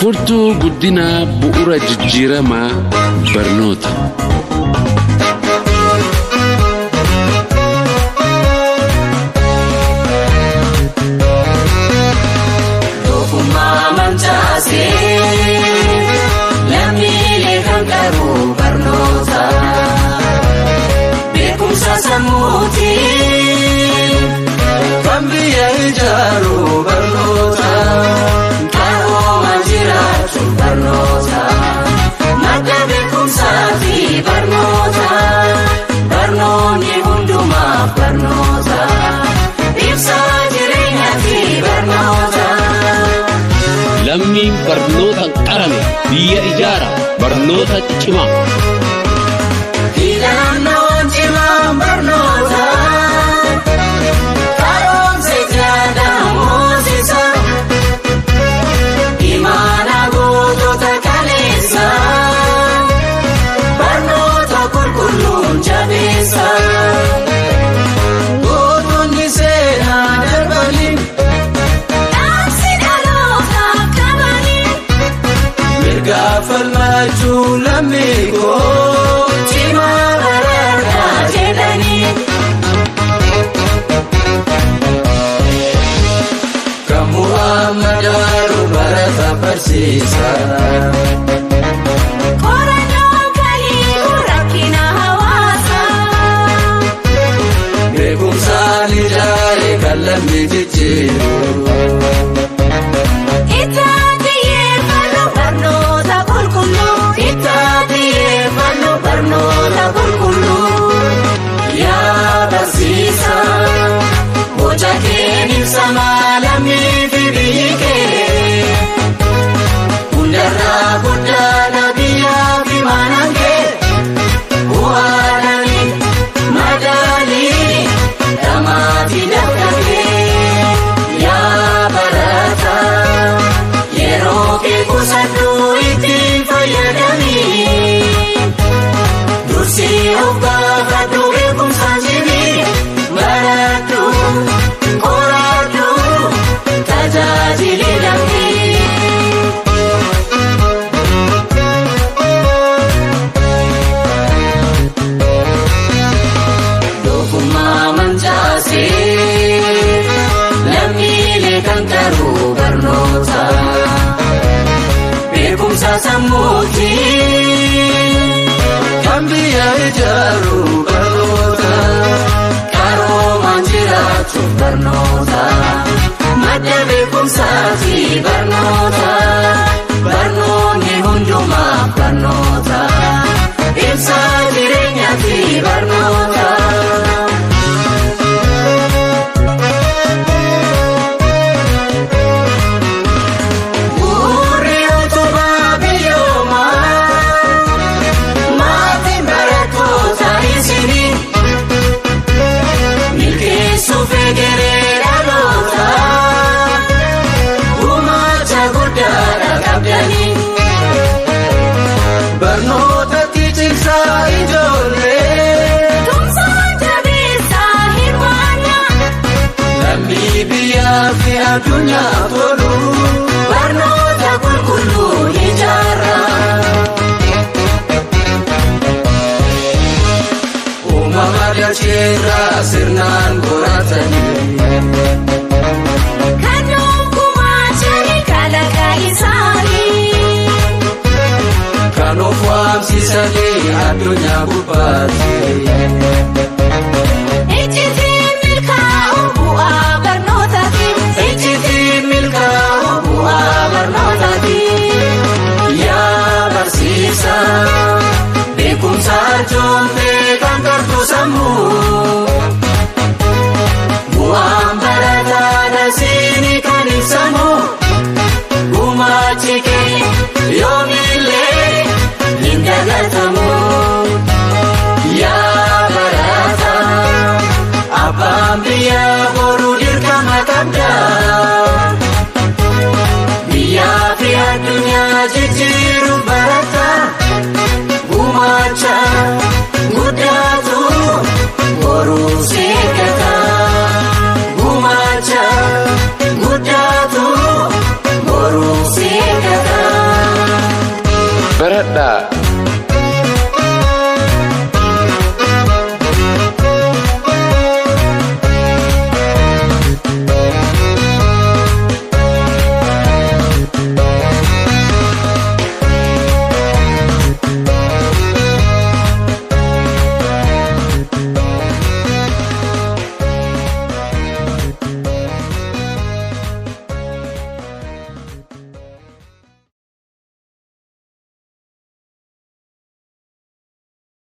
Furtuu guddinaa bu'uura jijjiiramaa barnoota. Tokkummaa mancaasee lammiilee kan qabu barnoota. Beekumsa sammuutiin Kan biyya ijaaru barnoota. Qarooma jiraachuu barnoota. Madda beekumsaati barnoota. Barnoonni hundumaaf barnoota. Ibsaa jireenyaati barnoota. Lammiin barnootaan qarame biyya ijaara. Barnoota cimaa. Filannoon cimaan barnoota. Karoomsa jaadaan moosisa. Imaana gootota kaleessa. Barnoota qulqulluun jabeessa. Gootonni seenaa darbanii Dhaamsi dhalootaaf qabanii. mirga falmachuu lammii koo. Cimaa bararraa jedhanii. Kan bu'aa madaalu barata barsiisa. Qorannoo kan hiiku rakkina hawaasaa. Beekumsaan ijaare kan lammii jijjiiru. Itti xiyyeeffannu barnoota qulqulluu. Itti xiyyeeffannu barnoota qulqulluu. Yaa barsiisaa boca keen ibsamaa lammii fi biyyi kee. Hundarraa guddaadha biyyaa fi maanaan kee. Bu'aadhaan madaalii dhamaatii dafqatee. Yaa barataa yeroo kee qusadhu ittiin fayyadamii. Dursii of gaafadhu beekumsaan cimii. Baradhu qoradhu tajaajili lammii. Doofummaa mancaasee lammiilee kan qaru barnoota. Beekumsa sammuutiin Kan biyya ijaaru barnoota. Qaroomaan jiraachuuf barnoota. Madda beekumsaati barnoota. Barnoonni hundumaaf barnoota. Ibsaa jireenyaati barnoota. Bu'uurri utubaa biyyoomaa. Maatiin barattoota isinii. Milkeessuuf egeree dhaloota. Gumaacha guddaadha qabdanii. Barnootatti cimsaa ijoollee. Tumsaa jabeessaa hirmaannaa. Lammii biyyaa fi addunyaa tolu. Barnoota qulqulluu ijaarraa. Uumama dacheerraa sirnaan qoratanii. Kan nuuf gumaachanii kalaqa isaanii. Kan of waamsisanii addunyaa gubbaatti. Icciitiin milkaa'u bu'aa barnootaati. Icciitiin milkaa'u bu'aa barnootaati. Yaa barsiisaa beekumsa arjoomtee kan qartu sammuu. Bu'aan barataadha siinii kan ibsamu. Gumaachi kee yoomillee hin dagatamu. Yaa Baradhaa.